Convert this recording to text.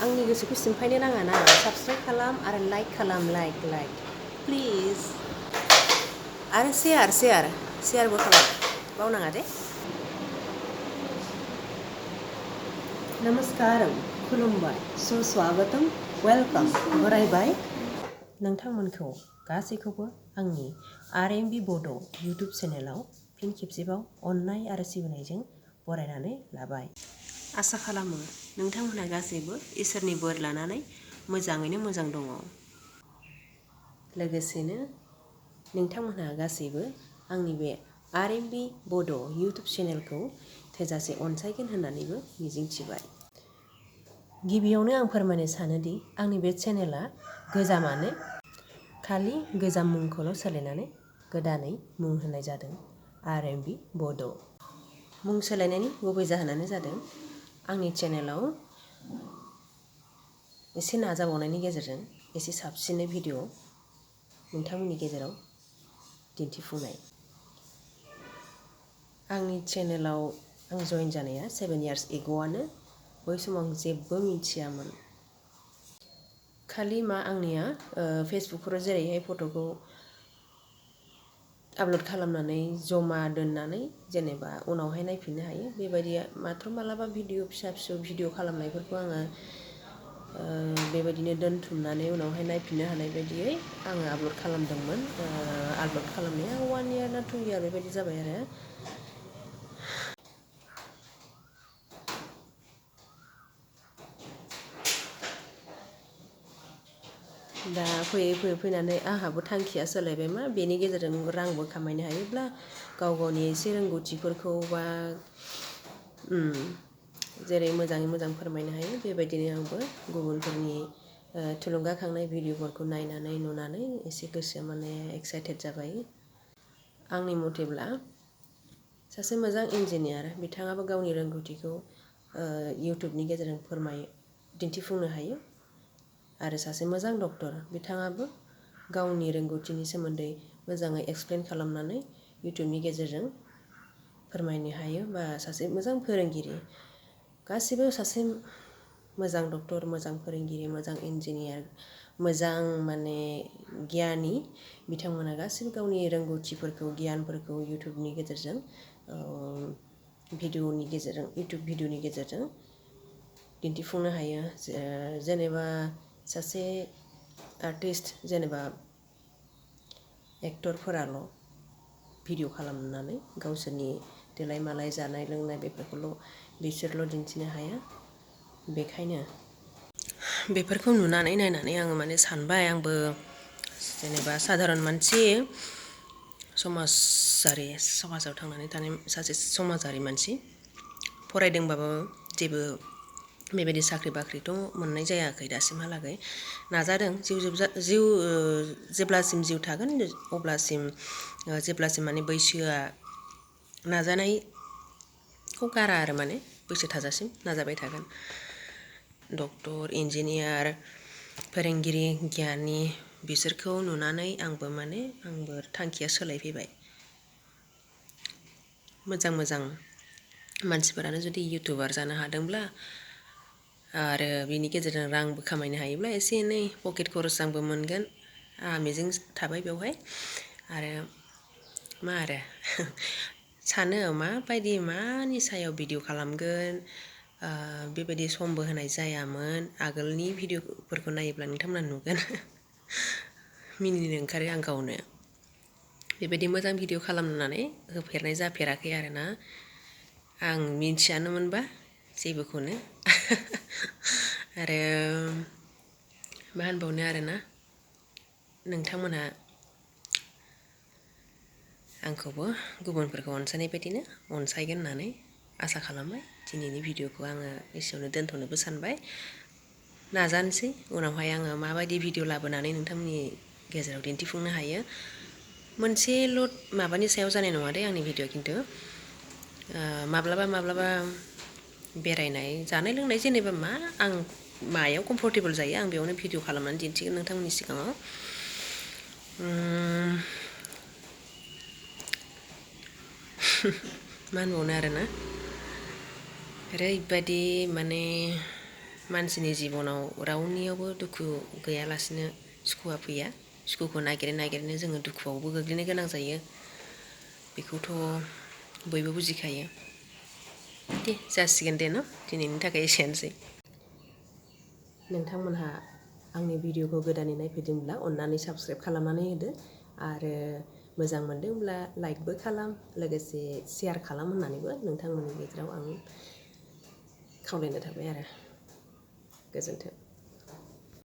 आंनि गोसोखौ सिमफायनो नाङा ना साबस्क्राइब खालाम आरो लाइक खालाम लाइक प्लिज आरो शेयारबो खालाम बावनाङा दे नमस्कारम खुलुमबाय सुस्वागतम वेलकाम बरायबाय नोंथांमोनखौ गासैखौबो आंनि आरएमबि बड' इउटुब चेनेलाव फिन खेबसेबाव अननाय आरो सिबिनायजों बरायनानै लाबाय। आसा खालामो नोंथांमोनहा गासैबो इसोरनि बोर लानानै मोजाङैनो मोजां दङ। लोगोसेनो नोंथांमोनहा गासैबो आंनि बे आरएमबि बड' इउटुब चेनेलखौ थोजासे अनसायगोन होननानैबो मिजिंथिबाय। गिबियावनो आं फोरमायनो सानोदि आंनि बे चेनेला गोजामानो खालि गोजाम मुंखौल' सोलायनानै गोदानै मुं होनाय जादों आरएमबि बड'। मुं सोलायनायनि गुबै जाहोनानो जादों आंनि चेनेलाव एसे नाजाबावनायनि गेजेरजों एसे साबसिनै भिडिअ नोंथांमोननि गेजेराव दिन्थिफुंनाय। आंनि चेनेलाव आं जइन जानाया 7 years एग'आनो। बै समाव आं जेबो मिथियामोन। खालि मा आंनिया फेसबुकफोराव जेरैहाय फट'खौ आपल'ड खालामनानै जमा दोननानै जेनेबा उनावहाय नायफिननो हायो बेबायदि मात्र मालाबा भिडिअ फिसा भिडिअ खालामनायफोरखौ आङो बेबायदिनो दोनथुमनानै उनावहाय नायफिननो हानाय बायदियै आङो आपल'ड खालामदोंमोन। आपल'ड खालामनाया 1 year ना 2 year बेबायदि जाबाय आरो। दा फैनानै आंहाबो थांखिया सोलायबाय मा बेनि गेजेरजों रांबो खामायनो हायोब्ला गाव गावनि एसे रोंगौथिफोरखौ बा जेरै मोजाङै मोजां फोरमायनो हायो बेबायदिनो आंबो गुबुनफोरनि थुलुंगाखांनाय भिडिअफोरखौ नायनानै नुनानै एसे गोसोआ माने एक्साइटेड जाबाय। आंनि मथेब्ला सासे मोजां इन्जिनियार बिथाङाबो गावनि रोंगौथिखौ इउटुबनि गेजेरजों दिन्थिफुंनो हायो आरो सासे मोजां डक्टर बिथाङाबो गावनि रोंगौथिनि सोमोन्दै मोजाङै एक्सप्लेन खालामनानै इउटुबनि गेजेरजों फोरमायनो हायो बा सासे मोजां फोरोंगिरि गासिबो सासे मोजां डक्टर मोजां फोरोंगिरि मोजां इन्जिनियार मोजां माने गियानि बिथांमोना गासिबो गावनि रोंगौथिफोरखौ गियानफोरखौ इउटुबनि गेजेरजों इउटुब भिडिअनि गेजेरजों दिन्थिफुंनो हायो। जेनेबा सासे आर्टिस्ट जेनेबा एक्टरफोराल' भिडिअ खालामनानै गावसोरनि देलाय मालाय जानाय लोंनाय बेफोरखौल' बिसोरल' दिन्थिनो हाया। बेखायनो बेफोरखौ नायनानै आङो माने सानबाय आंबो जेनेबा साधारन मानसि समाजाव थांनानै थानाय सासे समाजारि मानसि फरायदोंबाबो जेबो बेबायदि साख्रि बाख्रिथ' मोननाय जायाखै दासिमहालागै नाजादों जेब्लासिम जिउ थागोन अब्लासिम जेब्लासिम माने बैसोआ नाजानायखौ गारा आरो माने बैसो थाजासिम नाजाबाय थागोन। डक्टर इन्जिनियार फोरोंगिरि गियानि बिसोरखौ नुनानै आंबो थांखिया सोलायफैबाय। मोजां मानसिफोरानो जुदि इउटुबार जानो हादोंब्ला आरो बिनि गेजेरजों रांबो खामायनो हायोब्ला एसे एनै पकेट खरस आंबो मोनगोन आंहा मिजिं थाबाय बेवहाय। आरो सानो मानि सायाव भिडिअ खालामगोन बेबायदि समबो होनाय जायामोन। आगोलनि भिडिअफोरखौ नायोब्ला नोंथांमोना नुगोन मिनिनो ओंखारो आं गावनो बेबायदि मोजां भिडिअ खालामनानै होफेरनाय जाफेराखै आरोना आं मिन्थियानोमोनबा जेबोखौनो आरो मा होनबावनो आरोना नोंथांमोनहा आंखौबो गुबुनफोरखौ अनसायनाय बायदिनो अनसायगोन होननानै आसा खालामबाय। दिनैनि भिडिअखौ आङो एसेयावनो दोनथ'नोबो सानबाय। नाजानोसै उनावहाय आङो माबायदि भिडिअ लाबोनानै नोंथांमोननि गेजेराव दिन्थिफुंनो हायो। मोनसेल' माबानि सायाव जानाय नङा दे आंनि भिडिअ खिन्थु माब्लाबा बेरायनाय जानाय लोंनाय जेनेबा आं मायाव कमफर्टेबोल जायो आं बेयावनो भिडिअ खालामनानै दिन्थिगोन नोंथांमोननि सिगाङाव। मा होनबावनो आरोना ओरैबायदि माने मानसिनि जिबनाव रावनियावबो दुखु गैयालासिनो सुखुआ फैया। सुखुखौ नागिरनो जोङो दुखुआवबो गोग्लैनो गोनां जायो। बेखौथ' बयबो बुजिखायो। दे जासिगोन दे न' दिनैनि थाखाय एसेयानोसै। नोंथांमोनहा आंनि भिडिअखौ गोदानै नायफैदोंब्ला अननानै साबस्क्राइब खालामनानै होदो आरो मोजां मोनदोंब्ला लाइकबो खालाम लोगोसे शेयार खालाम होननानैबो नोंथांमोननि गेजेराव आं खावलायनाय थाबाय आरो गोजोन्थों।